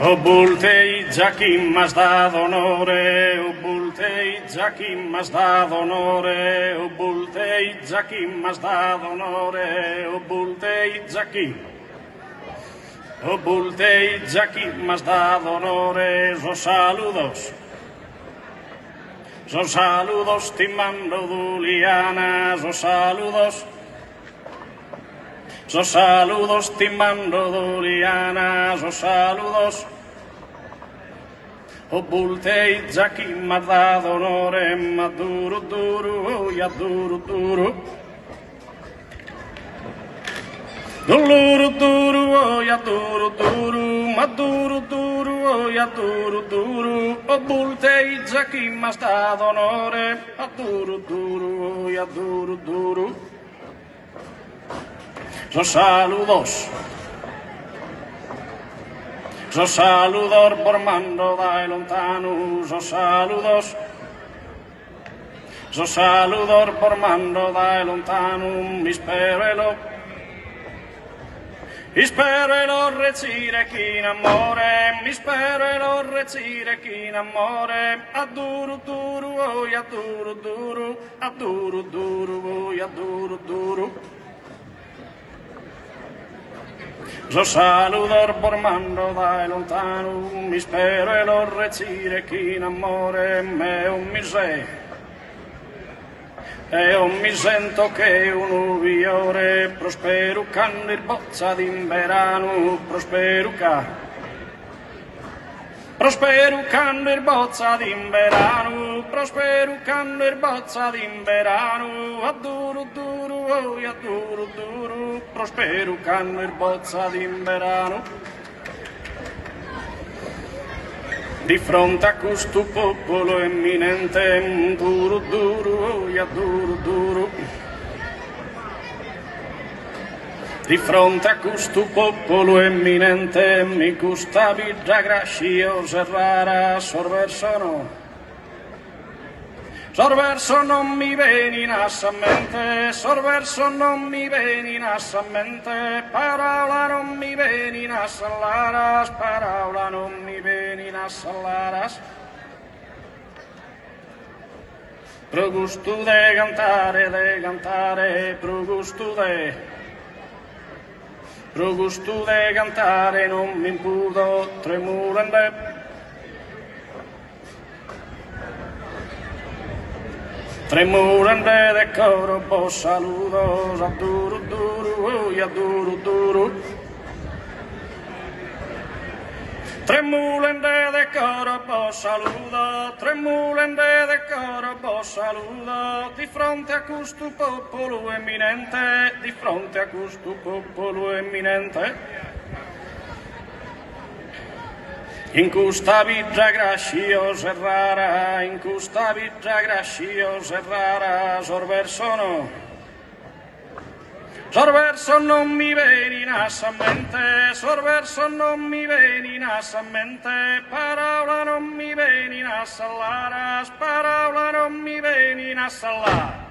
O Bultei già chi m'as dadu onore, o Bultei già chi m'as dadu onore, o Bultei già chi m'as dadu onore, o Bultei già chi. O Bultei già chi m'as dadu onore, sos saludos. Sos saludos ti mando d'Uliana, sos saludos. Sos saludos ti mando d'Uliana, sos saludos. O Bultei già chi m'as dadu onore, ma duru duru, oja duru duru. Duru duru, oja duru duru, ma duru duru, oja duru duru. O Bultei già chi m'as dadu onore, ma duru duru, oja duru duru. Sos saludos Sos saludos bos mando dae lontanu Sos saludos Sos saludos bos mando dae lontanu Ispero 'e lo Ispero 'e los retzire chin amore Ispero 'e los retzire chin amore A duru duru oi a duru duru A duru duru oi a duru duru. Sos saludos bos mando dae lontanu, ispero 'e los retzire chin amore, eo mi se eo mi sento che unu fiore, prosperu cando isbozzat in beranu, prosperu ca Prosperu cando isbozzat in beranu, prosperu cando isbozzat in beranu, a duru duru, oi a duru duru, prosperu cando isbozzat in beranu. Di fronte a custu populu eminente, duru duru, oi a duru duru. Di fronte a custu populu eminente in custa bidda grasciosa e rara sos versos no sos versos non mi benin a sa mente sos versos non mi benin a sa mente paraula non mi benin a sas laras paraula non mi benin a sas laras Pro gustu de cantare, de cantare, pro gustu de Pro gustu de cantare non m'impudo tremulende Tremulende de coro bos saludo a duru duru, oi a duru duru. Tremulende de coro bos saludo, tremulende de coro bos saludo, di fronte a custu populu eminente, di fronte a custu populu eminente. In custa bidda grasciosa e rara, in custa bidda grasciosa e rara, sos versos no. Sos versos non mi benin a sa mente, sos versos non mi benin a sa mente, paraula non mi benin a sas laras, paraula non mi benin a sas laras.